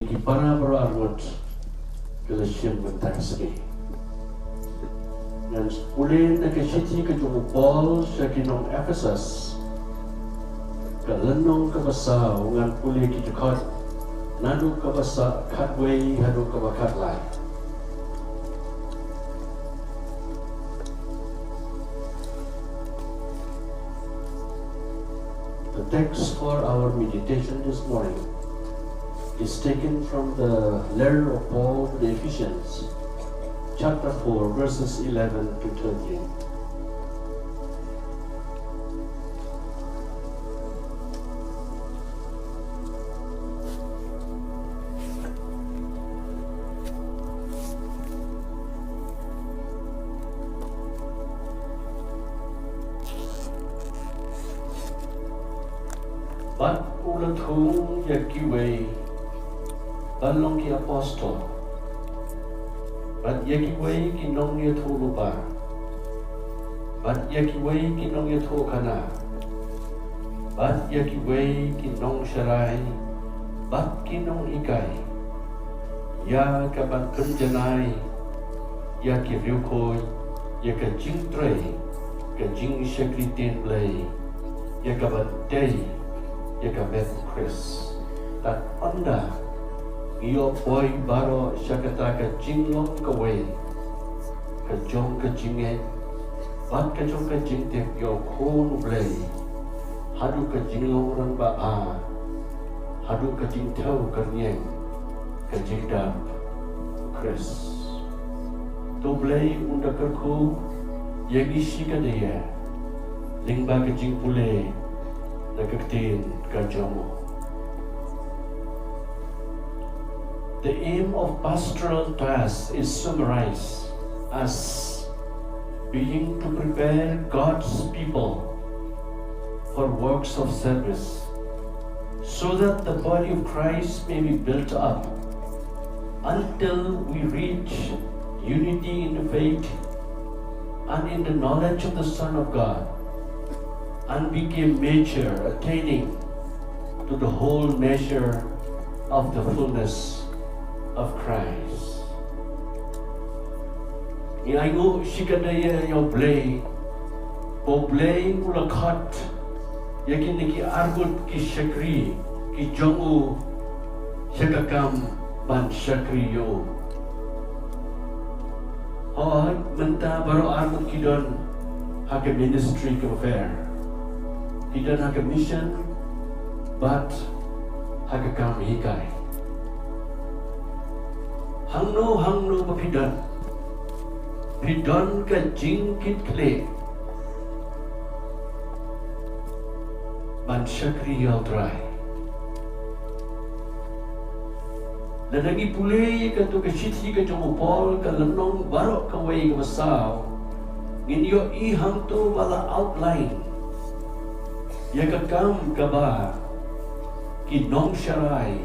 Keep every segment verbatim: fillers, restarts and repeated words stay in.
Ki para baroh arngut ki la shim bynta shisha. Ngan pule na ka shithi ka jong u Paul sha ki nong Ephesus, ka lynnong kaba saw, ngan pule ki dkhot naduh kaba sa khatwei haduh kaba khatlai. The text for our meditation this morning is taken from the letter of Paul to the Ephesians, chapter four, verses eleven to thirteen. Bad u la thung ïa kiwei ban long ki apostol, bad ïa kiwei ki nongïathuhlypa, bad ïa kiwei ki nongïathuhkhana, bad ïa kiwei ki nongsharai bad ki nonghikai, ïa ka ban pynjanai ïa ki riewkhuid ïa ka jingtrei ka jingshakri ktien Blei, ïa ka ban tei ïa ka met Khrist. Tad ynda ngi ïoh poi baroh sha kata ka jinglong kawei, ka jong ka jingngeit bad ka jong ka jingtip ïa u Khun u Blei, haduh ka jinglong rangbah, haduh ka jingthew kyrñiang, ka jingdap Khrist. To Blei un da kyrkhu ïa ngi shikatdei lyngba ka jingpule na ka ktien ka jong u. The aim of pastoral task is summarized as being to prepare God's people for works of service, so that the body of Christ may be built up until we reach unity in the faith and in the knowledge of the Son of God, and became mature, attaining to the whole measure of the fullness of Christ. Ngi ainguh shikatdei ïa u Blei, ba u Blei u la khot ïa kine ki arngut ki shakri ki jong u sha ka kam ban shakri ïa u. Hooid, mynta baroh arngut ki don ha ka ministry kaba pher. Ki don ha ka mission bad ha ka kam hikai. Hangno hangno ba phi don, phi don ka jingkitkhlieh ban shakri ïa u Trai. Lada ngi pule ïa kato ka shithi ka jong u Paul, ka lynnong baroh kawei kaba saw, ngin ïohi hangto ba la outline ïa ka kam kaba ki nongsharai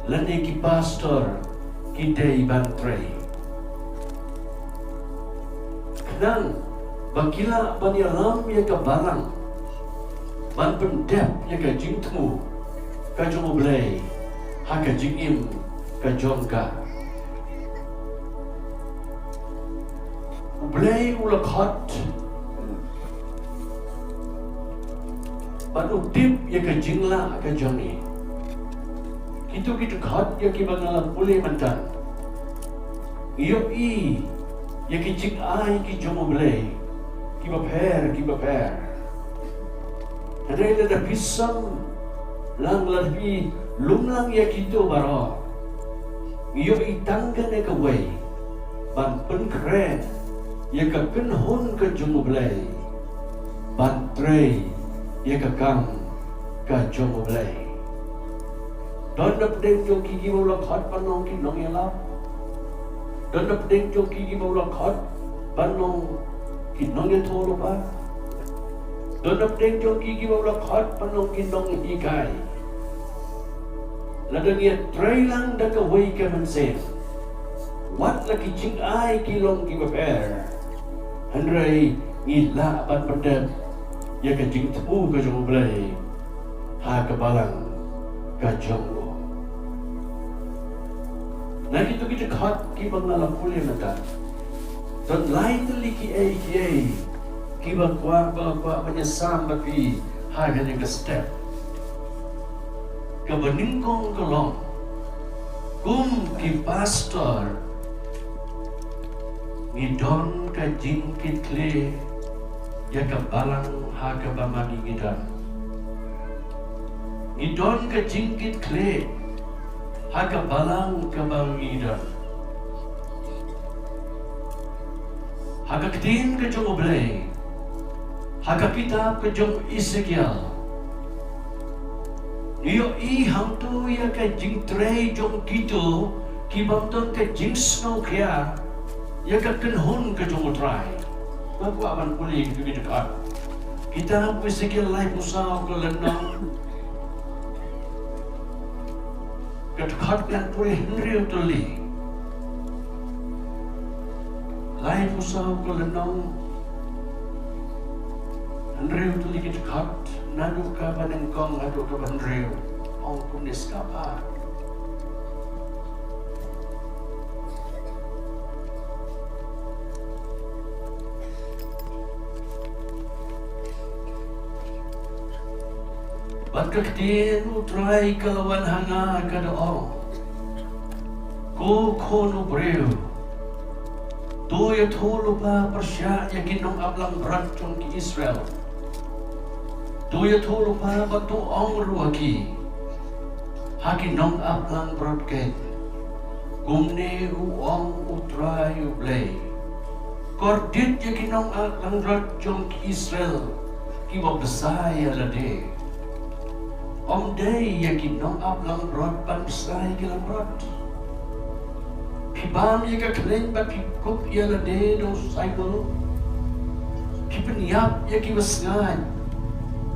lane ki pastor ki dei ban trei. Khnang ba ki lah ban ïalam ïa ka balang ban pyndep ïa ka jingthmu ka jong u Blei ha ka jingim ka jong ka. U Blei u la khot bad u tip ïa ka jinglah ka jong ngi. Kito ki dkhot ïa kiba nga la pule mynta, ngi ïohi ïa ki jingai ki jong u Blei kiba pher kiba pher. Hynrei lada phi sam lang, lada phi lum lang ïa kito baroh, ngi ïohi tang kane kawei, ban pynkhreh ïa ka kynhun ka jong u Blei ban trei ïa ka kam ka jong u Blei. Don na pdeng jong ki kiba u la khot ban long ki nongïalam. Don na pdeng jong ki kiba u la khot ban long ki nongïathuhlypa. Don na pdeng jong ki kiba u la khot ban long ki nonghikai. Lada ngi ïatrei lang da kawei ka mynsiem, wat la ki jingai ki long kiba pher, hynrei ngi lah ban pyndep ïa ka jingthmu ka jong u Blei ha ka balang ka jong u. Na kito ki dkhot kiba nga la pule mynta, don lai tylli kiei kiei kiba kwah, ba kwah ban ïasam bad phi ha kane ka step. Kaba nyngkong ka long, kum ki pastor, ngi don ka jingkitkhlieh ïa ka balang ha kaba ma ngi ngi don. Ngi don ka jingkitkhlieh ha ka balang kaba ngi don. Ha ka ktien ka jong U Blei, ha ka kitab ka jong u Esekiel, ngi ïohi hangto ïa ka jingtrei jong kito kibym don ka jingsngewkhia ïa ka kynhun ka jong U Trai. Nga kwah ban pule ïa kito ki dkhot. Kitab u Esekiel laiphew saw ka lynnong, ka dkhot ngan pule hynriew tylli. Laiphew saw ka lynnong, hynriew tylli ki dkhot, naduh kaba nyngkong haduh kaba hynriew. Ong kumne, sa kaba Bad ka ktien U Trai ka la wan ha nga, ka da ong, ko khun u briew, to ïathuh lypa pyrshah ïa ki nongaplangbrot jong ki Israel. To ïathuh lypa bad to ong ruh ha ki, ha ki nongaplangbrot keiñ, kumne u ong U Trai U Blei: Kordit ïa ki nongaplangbrot jong ki Israel kiba bsa ïa lade. Ym dei ïa ki nongaplangbrot ban bsa ïa ki langbrot. Phi bam ïa ka khleiñ bad phi kup ïa lade da u saiwul. Phi pynïap ïa kiba sngaid,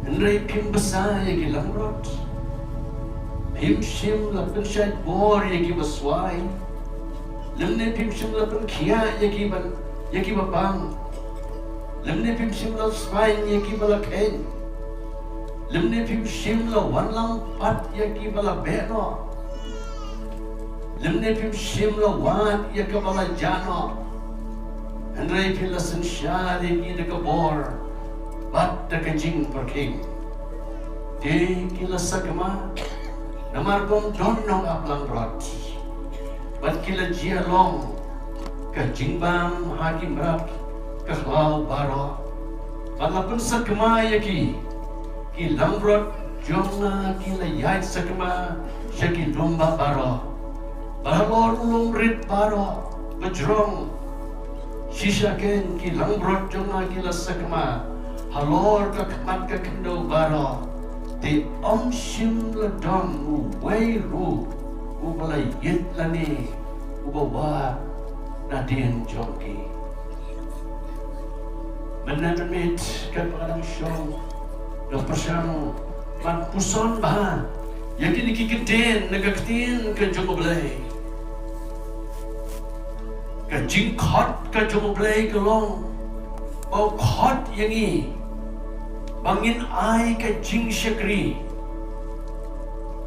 hynrei phim bsa ïa ki langbrot. Phim shym la pynshait bor ïa kiba swai, lymne phim shym la pynkhiah ïa kiba, ïa kiba pang, lymne phim shym la sngewthuh ïa kiba la kheiñ, lymne phim shym la wanlam pat ïa kiba la beh noh, lymne phim shym la wad ïa kaba la jah noh. Hynrei phi la synshar ïa ki da ka bor bad da ka jingpyrkhing. Te ki la sakma namar bym don nongaplangbrot, bad ki la jia long ka jingbam ha ki mrad ka khlaw baroh. Bad la pynsakma ïa ki, ki langbrot jong nga ki la ïaid sakma sha ki lum bah baroh. Bad halor u lum rit baroh ba jrong, shisha keiñ ki langbrot jong nga ki la sakma halor ka khmat ka khyndew baroh. Te ym shym la don uwei ruh uba la ïit lane uba wad nadien jong ki. Mynne mynmiet katba nga dang shong, nga pyrshang ban puson bha ïa kine ki ktien na ka ktien ka jong U Blei. Ka jingkhot ka jong U Blei ka long ba u khot ïa ngi ba ngin ai ka jingshakri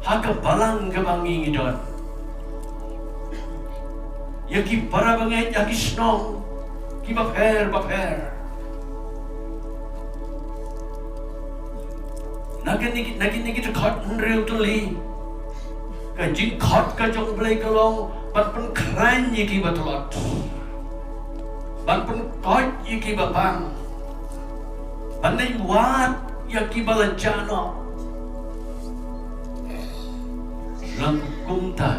ha ka balang kaba ngi ngi don, ïa ki para bangeit, ïa ki shnong kiba pher bapher. Na kine ki, na kine ki dkhot hynriew tylli, ka jingkhot ka jong U Blei ka long ban pynkhlaiñ ïa kiba tlot, ban pynkoit ïa kiba pang, ban leit wad ïa kiba la jah noh. Lane kumta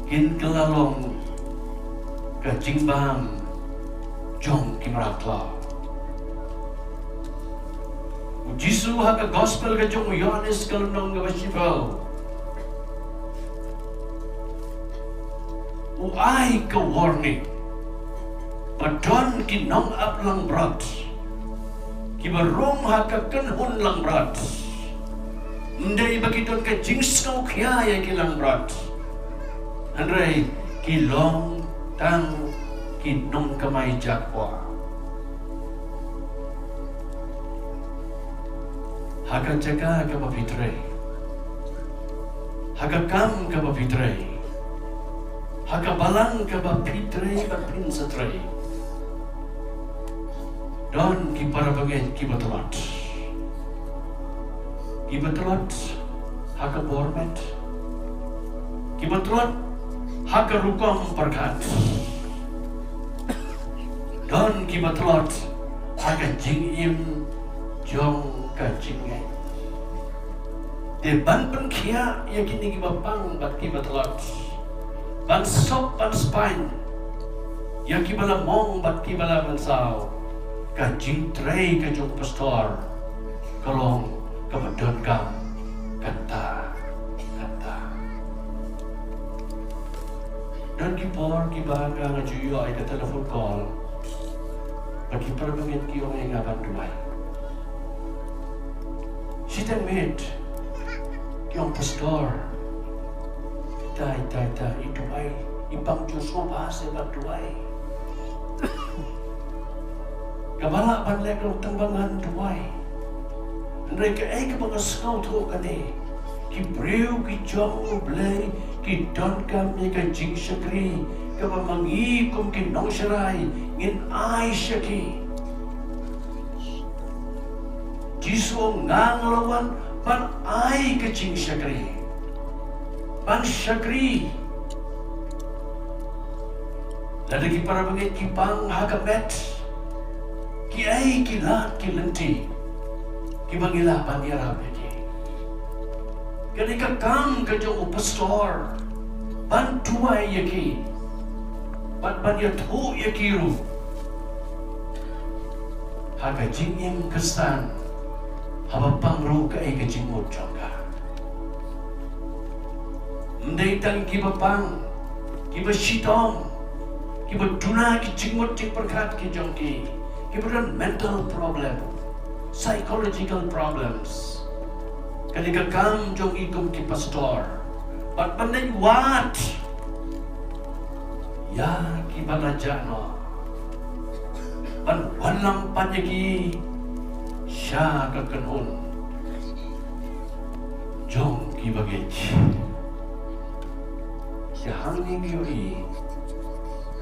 kin kylla long ka jingbam jong ki mrad khlaw. U Jisu ha ka gospel ka jong u Ïoannis ka lynnong kaba shiphew, u ai ka warning ba don ki nongaplangbrot kiba rung ha ka kynhun langbrot. Ym dei ba ki don ka jingsngewkhia ïa ki langbrot, hynrei ki long tang ki nongkamai jakpoh. Ha ka jaka kaba phi trei, ha ka kam kaba phi trei, Ha ka balang kaba phi trei bad phin sa trei, don ki para bangeit kiba tlot. Kiba tlot ha ka bor met. Kiba tlot ha ka rukom pyrkhat. Don kiba tlot ha ka jingim jong ka jingngeit. Te ban pynkhiah ïa kine kiba pang bad kiba tlot, ban sop ban spaiñ ïa kiba la mong bad kiba la mynsaw, ka jingtrei ka jong pastor ka long kaba donkam kata kata. Don ki por kiba nga nga ju ïoh ïa ka telephone call ba ki para bangeit ki ong ïa nga ban duwai. Shiteng miet ki ong, "Pastor, ita ita ita i duwai, i pang ju sngewbha sa ban duwai." Kaba lah ban leh ka long tang ba ngan duwai. Hynrei kaei kaba nga sngewthuh kane, ki briew ki jong U Blei ki donkam ïa ka jingshakri kaba ma ngi kum ki nongsharai ngin ai sha ki. Jisu nga nga la wan ban ai ka jingshakri, ban shakri. Lada ki para bangeit ki pang ha ka met, kiei ki lad ki lynti kiba ngi lah ban ïarap ïa ki? Kane ka kam ka jong u pastor ban duwai ïa ki bad ban ïathuh ïa ki ruh ha ka jingim khristan, haba pang ruh kaei ka jingmut jong ka. Ym dei tang kiba pang, kiba shitom, kiba duna ki jingmut jingpyrkhat ki jong ki, kiba don mental problem, psychological problems. Kane ka kam jong ngi kum ki pastor, bad ban leit wad ïa kiba la jah noh, ban wanlam pat ïa ki sha ka kynhun jong ki bangeit. Sha hangne ngi ïohi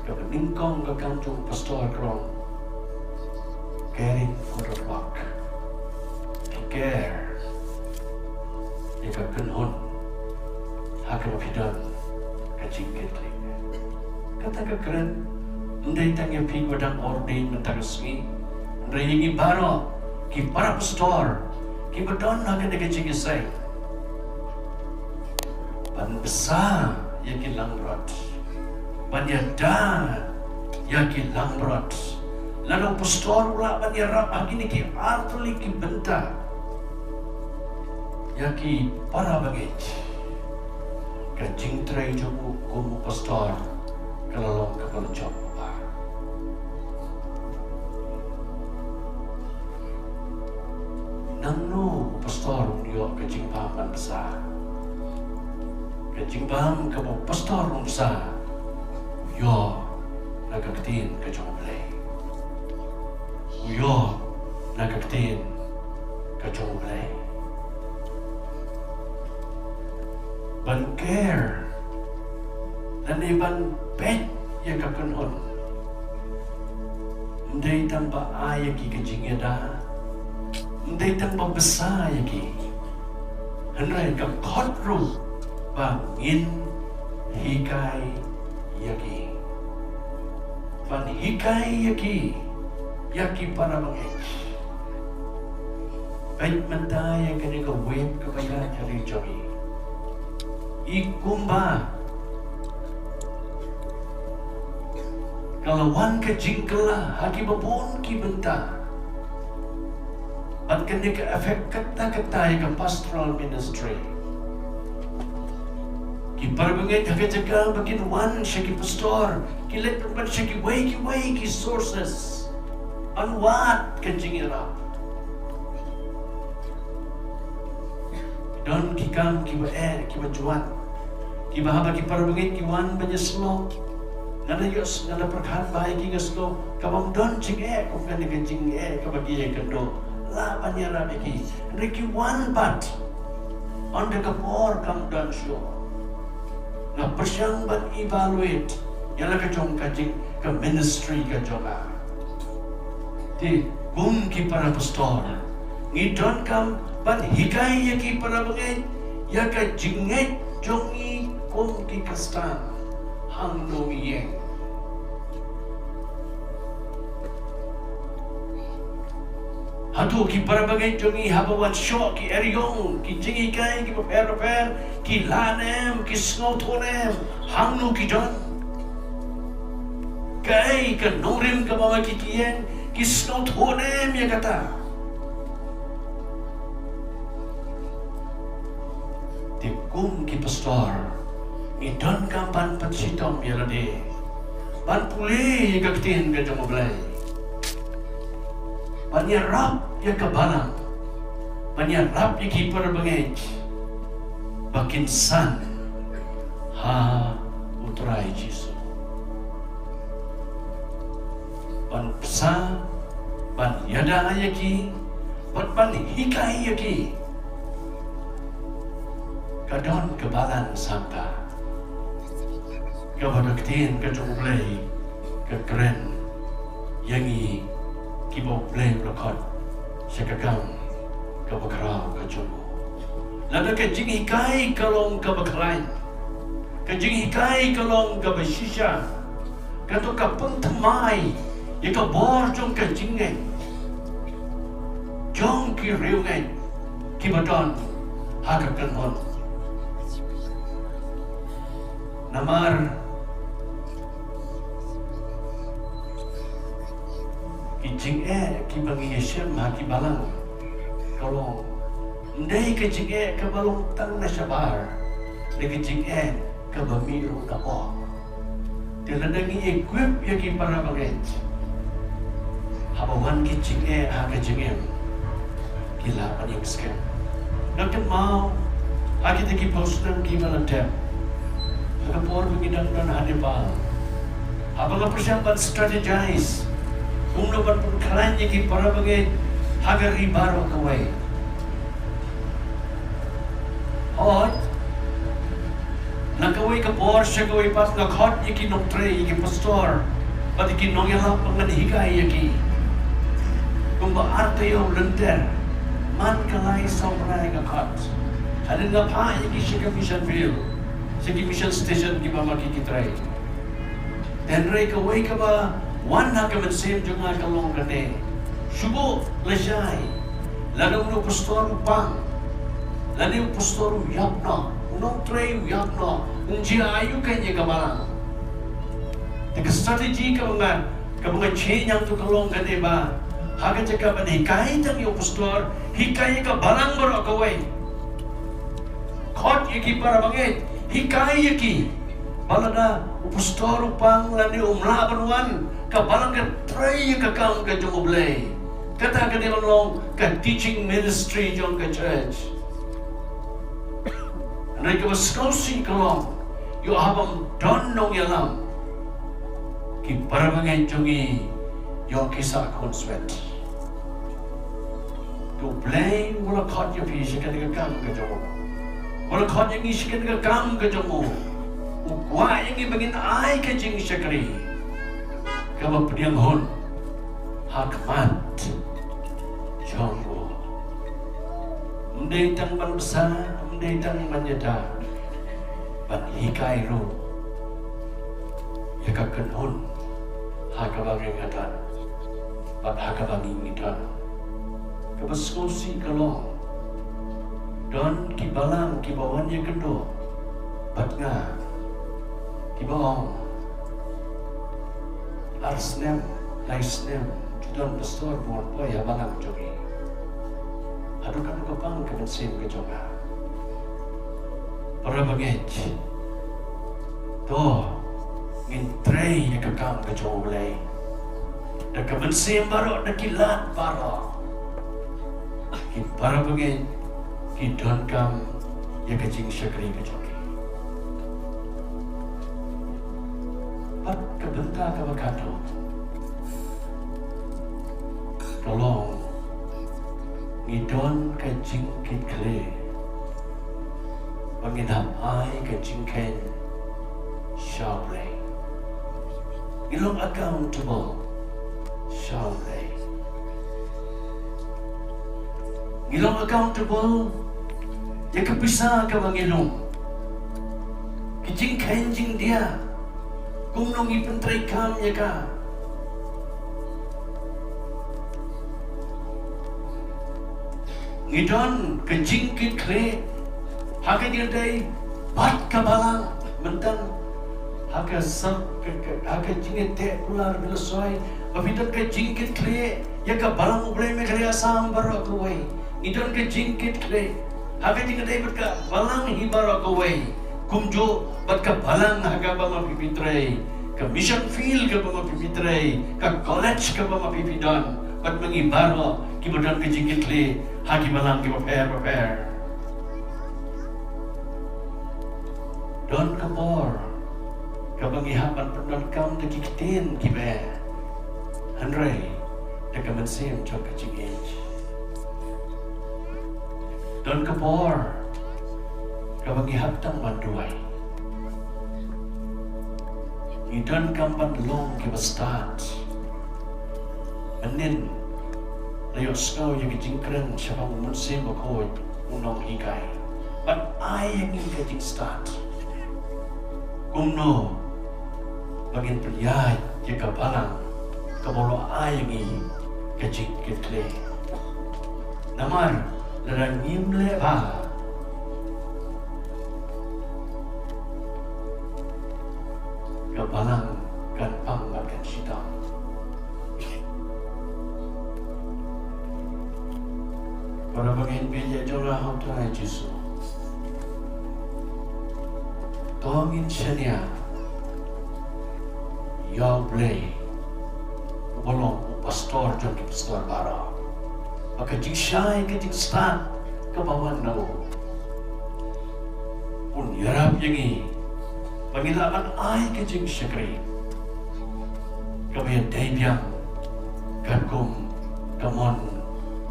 kaba nyngkong ka kam jong pastor ka long caring for the flock. To care ïa ka kynhun ha kaba phi don ka jingkitkhlieh. Kata ka kren ym dei tang ïa phi kiba dang ordain mynta ka sngi, hynrei ïa ngi baroh ki para pastor kiba don ha kane ka jingïaseng, ban bsa ïa ki langbrot, ban ïada ïa ki langbrot. Lada u pastor u lah ban ïarap ha kine ki artylli ki bynta ïa ki para bangeit, ka jingtrei jong u kum u pastor ka la long kaba la jop bha. Nangno u pastor un ïoh ka jingbam ban bsa? Ka jingbam kaba u pastor un bsa u ïoh na ka ktien ka jong U Blei. U ïoh na ka ktien ka jong U Blei. Ban care lane ban peit ïa ka kynhun, ym dei tang ba ai ïa ki ka jingïada, ym dei tang ba bsa ïa ki, hynrei ka khot ruh ba ngin hikai ïa ki, ban hikai ïa ki, ïa ki para bangeit. Peit mynta ïa kane ka wave kaba ïaid ha ri jong ngi. I kumba ka la wan ka jingkylla ha kiba bun ki bynta. Bad kane ka affect katta katta ïa ka pastoral ministry. Ki para bangeit ha ka jaka ba kin wan sha ki pastor, ki leit pynban sha kiwei kiwei ki sources ban wad ka jingïarap. Don ki kam kiba eh, kiba jwat, kiba haba ki para bangeit ki wan ban ïasnoh, nga la ïoh, nga la pyrkhat ba ïa ki nga snoh, kaba ym don jingeh kum kane ka jingeh kaba ki ïakynduh. Lah ban ïarap ïa ki, hynrei ki wan pat, ynda ka por kam don shuh. Nga pyrshang ban evaluate ïa la ka jong ka jing, ka ministry ka jong nga. Te kum ki para pastor, ngi donkam ban hikai ïa ki para bangeit ïa ka jingngeit jong ngi kum ki Khristan. Hangno ngi ïeng? Hato ki para bangeit jong ngi haba wan shoh ki eriong, ki jinghikai kiba pher bapher, ki lah ne em, ki sngewthuh ne em? Hangno ki don? Kaei ka nongrim kaba ma ki ki ïeng, ki sngewthuh ne em ïa kata? Te kum ki pastor, ngi donkam ban pynshitom ïa lade, ban pule ïa ka ktien ka jong U Blei, ban ïarap ïa ka balang, ban ïarap ïa ki para bangeit ba kin san ha U Trai Jisu, ban bsa, ban ïada ïa ki, bad ban hikai ïa ki. Ka don ka balance hangta kaba ka ktien ka jong U Blei ka kren ïa ngi kiba U Blei u la khot sha ka kam kaba khraw ka jong u. Lada ka jinghikai ka long kaba khlaiñ, ka jinghikai ka long kaba shisha, kato ka pynthymmai ïa ka bor jong ka jingngeit jong ki riewngeit kiba don ha ka kynhun. Namar ki jingeh kiba ngi ïashem ha ki balang ka long, ym dei ka jingeh kaba long tang na shabar, dei ka jingeh kaba mih ruh na pdeng. Te lada ngi equip ïa ki para bangeit, haba wan ki jingeh ha ka jingim, ki lah ban ïeng skhem. Nga kynmaw ha kita ki por snem kiba la dep, ha ka por ba ngi dang don ha Nepal, haba nga pyrshang ban strategize kumno ban pynkhlaiñ ïa ki para bangeit ha ka ri baroh kawei. Hooid, na kawei ka por sha kawei pat nga khot ïa ki nongtrei, ïa ki pastor bad ïa ki nongïalap ba ngan hikai ïa ki. Kumba ar taïew lynter, man ka lai saw bnai nga khot. Hadien nga phah ïa ki sha ka mission field, sha ki mission station kiba ma ki ki trei. Hynrei kawei kaba wan ha ka mynsiem jong nga ka long kane. Shu buh lashai, lada uno u pastor u pang, lada u pastor u ïap noh, u nongtrei u ïap noh, yn jia aiu kein ïa ka balang? Te ka strategy kaba nga, kaba nga change hangto ka long kane ba ha ka jaka ban hikai tang ïa u pastor, hikai ïa ka balang baroh kawei. Khot ïa ki para bangeit, hikai ïa ki. Ba lada u pastor u pang lane um lah ban wan, ka balang ka trei ïa ka kam ka jong U Blei. Kata ka dei ban long ka teaching ministry jong ka church. Hynrei kaba sngewsih ka long, ïoh haba ym don nongïalam, ki para bangeit jong ngi ïoh ki sah khunswet. U Blei u la khot ïa phi sha kane ka kam ka jong u. U la khot ïa ngi sha kane ka kam ka jong u. U kwah ïa ngi ba ngin ai ka jingshakri kaba pdiang hun ha khmat jong u. Ym dei tang ban bsa, ym dei tang ban ïada, ban hikai ruh ïa ka kynhun ha kaba ngi nga don bad ha kaba ngi ngi don. Kaba sngewsih ka long, don ki balang kiba wan ïakynduh bad nga, kiba ong, ar snem, lai snem, ju don pastor ba wan poi ha balang jong ngi. Haduh katno ka pang ka mynsiem ka jong nga. Para bangeit, to ngin trei ïa ka kam ka jong U Blei da ka mynsiem baroh, da ki lad baroh. Ki para bangeit ki donkam ïa ka jingshakri ka jong ki. Bad ka bynta kaba khatduh ka long, ngi don ka jingkitkhlieh ba ngin hap ai ka jingkheiñ Ngi long accountable sha U Blei. Ngi long accountable ïa ka pisa kaba ngi lum, ki jingkheiñ jingdia, kumno ngi pyntreikam ïa ka. Ngi don ka jingkitkhlieh ha ka jingïadei bad ka balang. Mynta ha ka sa-, ka, ka, ha ka jingïateh kular ba la soi, ba phi don ka jingkitkhlieh ïa ka balang U Blei Meghalaya Assam baroh kawei. Ngi don ka jingkitkhlieh ha ka jingïadei bad ka balang hi baroh kawei. Kumjuh bad ka balang ha kaba ma phi phi trei, ka mission field kaba ma phi phi trei, ka college kaba ma phi phi don, bad ma ngi baroh kiba don ka jingkitkhlieh ha ki balang kiba pher bapher. Don ka por kaba ngi hap ban pyndonkam da ki ktien kiba, hynrei da ka mynsiem jong ka jingïeit. Don ka por kaba ngi hap tang ban duwai. Ngi donkam ban long kiba stad. Mynnin la ïohsngew ïa ka jingkren shaphang u Mynsiem Bakhuid, u nonghikai, ban ai ïa ngi ka jingstad. Kumno ba ngin pynïaid ïa ka balang kaba u la ai ïa ngi ka jingkitkhlieh? Namar lada ngim leh bha, ka balang kan pang bad kan shitom. Para bangeit bieit jong nga ha U Trai Jisu, to ngin shaniah ïa U Blei uba long u pastor jong ki pastor baroh, ba ka jingshai ka jingstad kaba wan na u un ïarap ïa ngi ba ngin lah ban ai ka jingshakri kaba ïadei biang katkum ka mon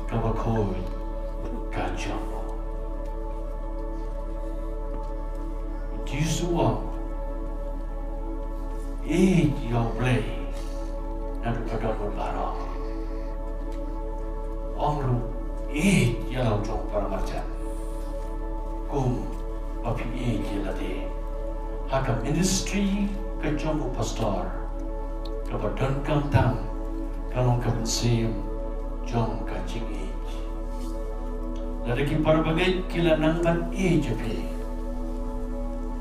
kaba khuid ka jong u. U Jisu u ong, ïeit ïa U Blei naduh ka dohnud baroh. U ong ruh, ïeit ïa la u jong u paramarjan kumba phi ïeit ïa lade. Ha ka ministry ka jong u pastor, kaba donkam tam ka long ka mynsiem jong ka jingïeit. Lada ki para bangeit ki la nang ban ïeit ïa phi,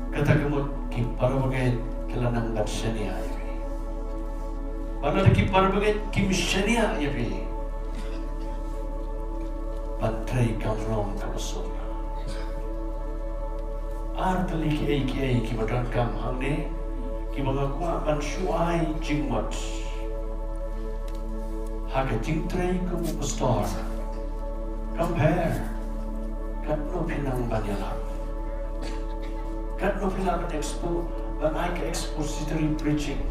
kata ka mut ki para bangeit ki la nang ban shaniah ïa phi. Bad lada ki para bangeit kim shaniah ïa phi, ban trei kam long kaba suk. Ar tylli kiei kiei kiba donkam hangne kiba nga kwah ban shu ai jingmut ha ka jingtrei kum u pastor. Compare katno phi nang ban ïalap, katno phi lah ban expo-, ban ai ka expository preaching,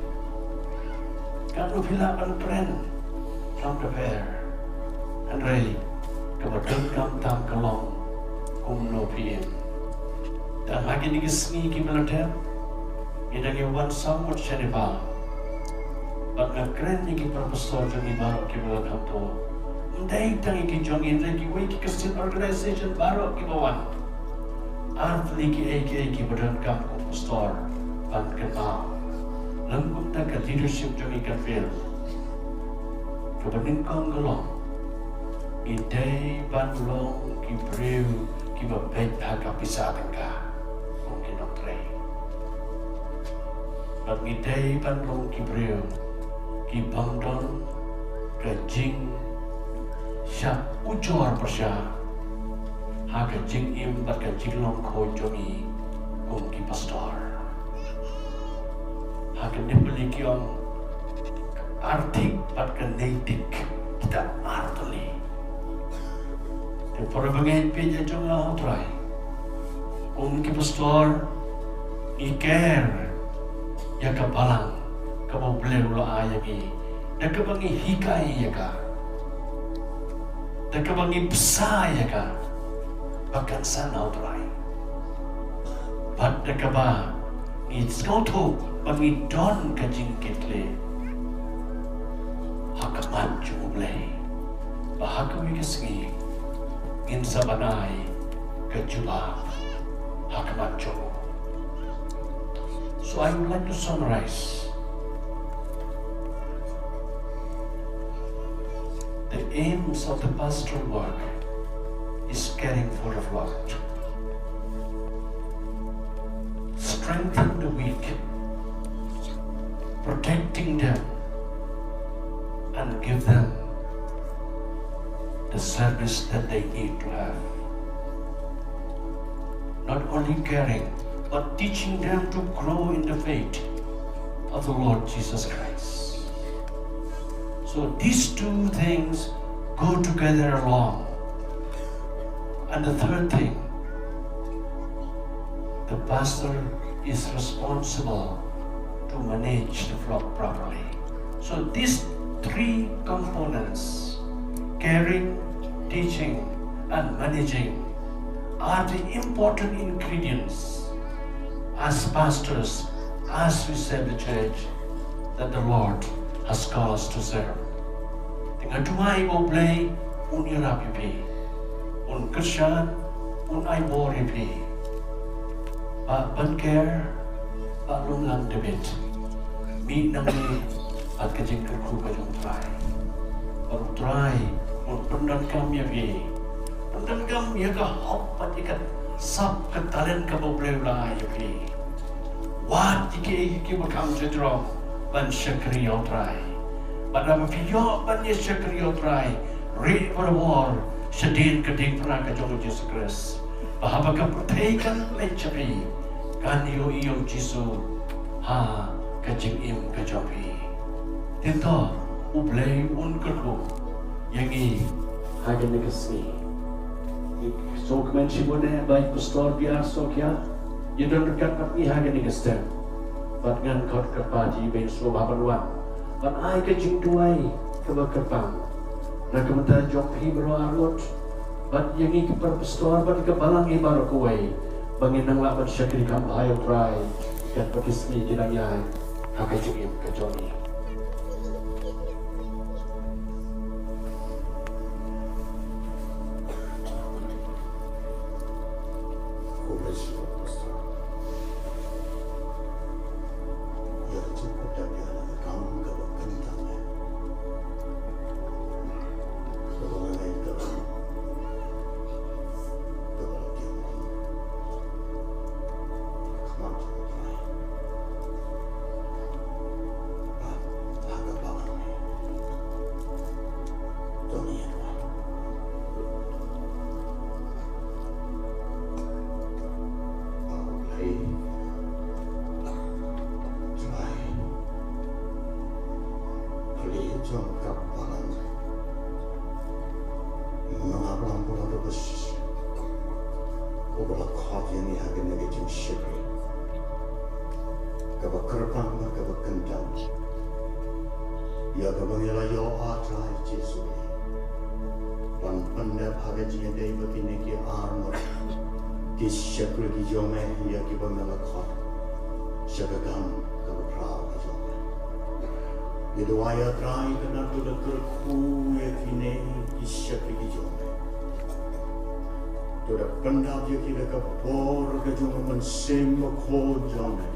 katno phi lah ban kren tam da pher. Hynrei kaba donkam tam ka long kumno phi im. Tang ha kine ki sngi kiba la dep, ngi dang ïa wan saw ngut sha Nepal. Bad nga kren ïa ki para pastor jong ngi baroh kiba la khamto. Ym dei tang ïa ki jong ngi, hynrei kiwei ki Christian organization baroh kiba wan. Ar tylli kiei kiei kiba donkam kum u pastor ban kynmaw, lem kumta ka leadership jong ngi kan fail. Kaba nyngkong ka long, ngi dei ban long ki briew kiba beit ha ka pisa tyngka kum ki nongtrei. Bad ngi dei ban long ki briew ki bym don ka jingshah ujor pyrshah ha ka jingim bad ka jinglong khuid jong ngi kum ki pastor. Ha ka Nepali ki ong, arthik bad ka neitik, kita artylli. Te para bangeit bieit jong nga ha U Trai, kum ki pastor, ngi care ïa ka balang kaba U Blei u la ai ïa ngi, da kaba ngi hikai ïa ka, da kaba ngi bsa ïa ka ba kan san ha U Trai, bad da kaba Ngi sngewthuh ba ngi don ka jingkitkhlieh ha khmat jong U Blei, ba ha kawei ka sngi ngin sa ban ai ka jubab ha khmat jong U. So I would like to summarize. The aims of the pastoral work is caring for the flock, strengthen the weak, protecting them, and give them the service that they need to have. Not only caring, but teaching them to grow in the faith of the Lord Jesus Christ. So these two things go together along. And the third thing, the pastor is responsible to manage the flock properly. So these three components, caring, teaching, and managing, are the important ingredients as pastors, as we serve the church that the Lord has called us to serve. Te nga duwai ba U Blei un ïarap ïa phi, un kyrshan, un ai bor ïa phi. Ba ban care, ba long lang debit. Mih nangne bad ka jingkyrkhu ka jong U Trai. Bad U Trai un pyndonkam ïa phi. Pyndonkam ïa ka hok bad ïa ka sap, ka talent kaba U Blei u la ai ïa phi. Wad ïa kiei kiei kiba kham shajrong ban shakri ïa U Trai. Bad haba phi ïoh ban ïa shakri ïa U Trai, rieh barabor shadien ka diengphna ka jong U Jisu Khrist. Ba haba ka pyrthei kan leit sha phi, kan ïohi ïa U Jisu ha ka jingim ka jong phi. Te to, U Blei un kyrkhu ïa ngi ha kane ka sngi. Ngi sngewkmen shibun eh ba i Pastor B R Sokya, ïa don ryngkat bad ngi ha kane ka step. Bad ngan khot kyrpad ïa i ba in sngewbha ban wan ban ai ka jingduwai kaba kyrpang na ka bynta jong phi baroh arngut, bad ïa ngi ki para pastor bad ka balang hi baroh kawei, ba ngin nang lah ban shakri kham bha ïa U Trai katba ki sngi ki dang ïaid ha ka jingim ka jong ngi. Uba la khot ïa ngi ha kane ka jingshakri kaba kyrpang bad kaba kyntang, ïa kaba ngi la ïoh, A Trai Jisu, ban pyndep ha ka jingïadei bad kine ki arngut ki shakri ki jong me, ïa kiba me la khot sha ka kam kaba khraw ka jong me. Ngi duwai, A Trai, ba me to da kyrkhu ïa kine ki shakri ki jong me. To da pyndap ïa ki da ka bor ka jong ka Mynsiem Bakhuid jong me.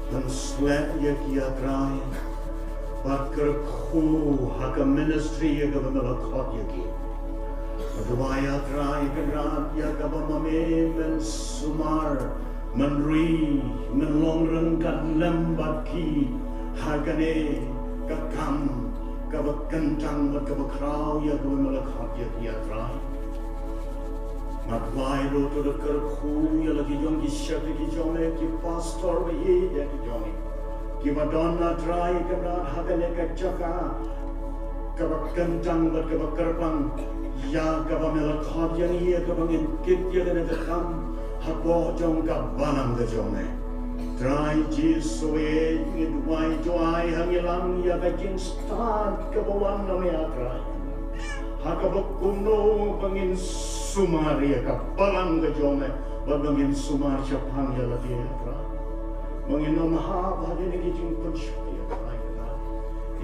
Pynsleh ïa ki, A Trai, bad kyrkhu ha ka ministry ïa kaba me la khot ïa ki. Duwai, A Trai Kynrad, ïa kaba ma me men sumar, men ri, men long ryngkat lem bad ki ha kane ka kam kaba kyntang bad kaba khraw ïa kaba me la khot ïa ki, A Trai. Nga duwai ruh, to da kyrkhu ïa la ki jong ki shakri ki jong me, ki pastor ba ïeit ïa ki jong me, kiba don, A Trai Kynrad, ha kane ka jaka kaba kyntang bad kaba kyrpang, ïa kaba me la khot ïa ngi, ïa kaba ngin kit ïa kane ka kam hapoh jong ka balang ka jong me. Trai Jisu, ngi duwai, to ai ha ngi lang ïa ka jingstad kaba wan na me, A Trai, ha kaba kumno ba ngin sumar ïa ka balang ka jong me, bad ba ngin sumar shaphang ïa lade, A Trai. Ba ngin ym hap ha kine ki jingpynshoi,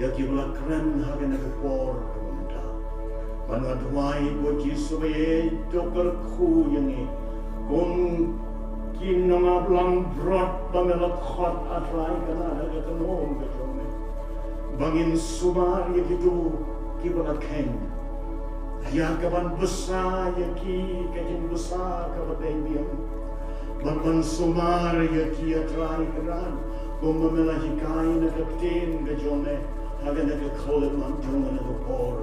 ïa ki ba la kren ha kane ka por kaba mynta. Ba nga duwai, ko Jisu, ba ïa to kyrkhu ïa ngi kum ki nongaplangbrot ba me la khot, A Trai, kane ha ka kynhun ka jong me. Ba ngin sumar ïa kito ki ba la kheiñ, ïa ka ban bsa ïa ki ka jingbsa kaba dei biang. Ban ban sumar ïa ki, A Trai Kynrad, kumba me la hikai na ka ktien ka jong me ha kane ka khlieh mat jong kane ka por.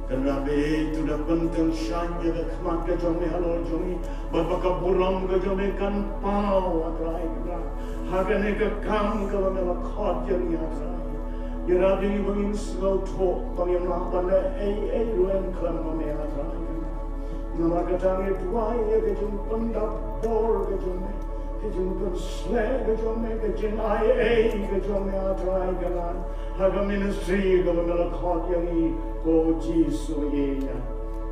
Kynrad, to da pynkyntang ïa ka khmat ka jong me halor jong ngi, bad ba ka burom ka jong me kan paw, A Trai Kynrad, ha kane ka kam kaba me la khot ïa ngi, A Trai. Ïarap ïa ngi ba ngin sngewthuh ba ngim lah ban leh ei ei ruh khlem ma me, A Trai Kynrad. Namar kata ngi duwai ïa ka jingpyndap bor ka jong me, ka jingpynsleh ka jong me, ka jingai ei ka jong me, A Trai Kynrad, ha ka ministry kaba me la khot ïa ngi, ko Jisu, ïa.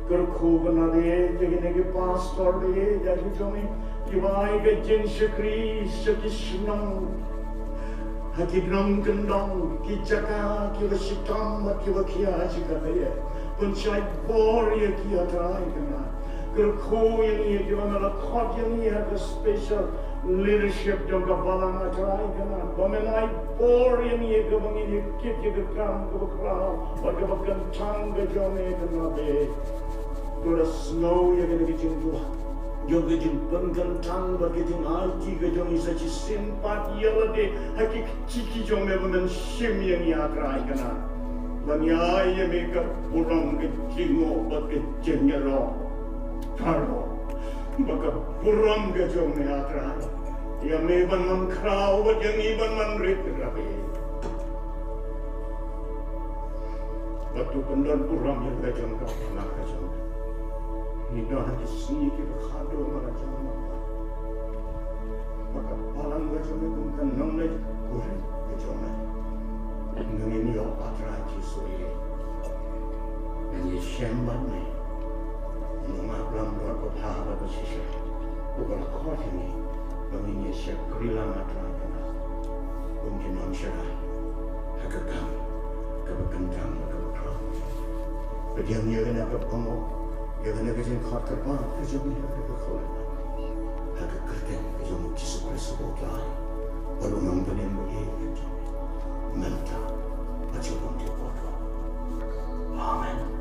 Kyrkhu, Kynrad, ïa kine ki pastor, ïa ki jong ngi kiba ai ka jingshakri sha ki shnong, ha ki nongkyndong, ki jaka kiba shitom bad kiba khia, ha jaka ba ïa pynshai bor ïa ki, A Trai Kynrad. Kyrkhu ïa ngi, ïa kiba me la khot ïa ngi ha ka special leadership jong ka balang, A Trai Kynrad, ba men ai bor ïa ngi ïa kaba ngin ïa kit ïa ka kam kaba khraw bad kaba kyntang ka jong me, Kynrad. To da sngew ïa kane ka jingduwai jong ka jingpynkyntang bad ka jingaiti ka jong ngi sa shisien pat ïa lade ha ki kti ki jong me ba men shim ïa ngi, A Trai Kynrad. Ban ïa ïa me ka burom, ka jingngoh bad ka jingïaroh. Ka burom ka jong me, A Trai, ïa me ban man khraw bad ïa ngi ban man rit, Kynrad. Bad to pyndon burom ïa ka jong ka, ka jong ka. Ngi don ha ki sngi kiba khadduh, ma ka jong ka. Ba ka balang ka jong me kum ka nongleit kurim ka jong me. Ngi ïoh, A Trai Jisu, ïa ngi shem bad me. Ngi ma blam bad ko pha bad ko shisha. Ko ba la khot ïa ngi ba ngin ïa shakri lang, A Trai Kynrad, kum ki nongshakri ha ka kam kaba kyntang bad kaba khraw. Pdiang ïa kane ka bynta, ïa kane ka jingkhot kyrpang ka jong ngi ha ka khlieh mat, ha ka kyrteng ka jong U Jisu Khrist, U Trai bad U Nongpynim ba ïeit ka jong ngi, mynta bad shaphang ki por. Amen.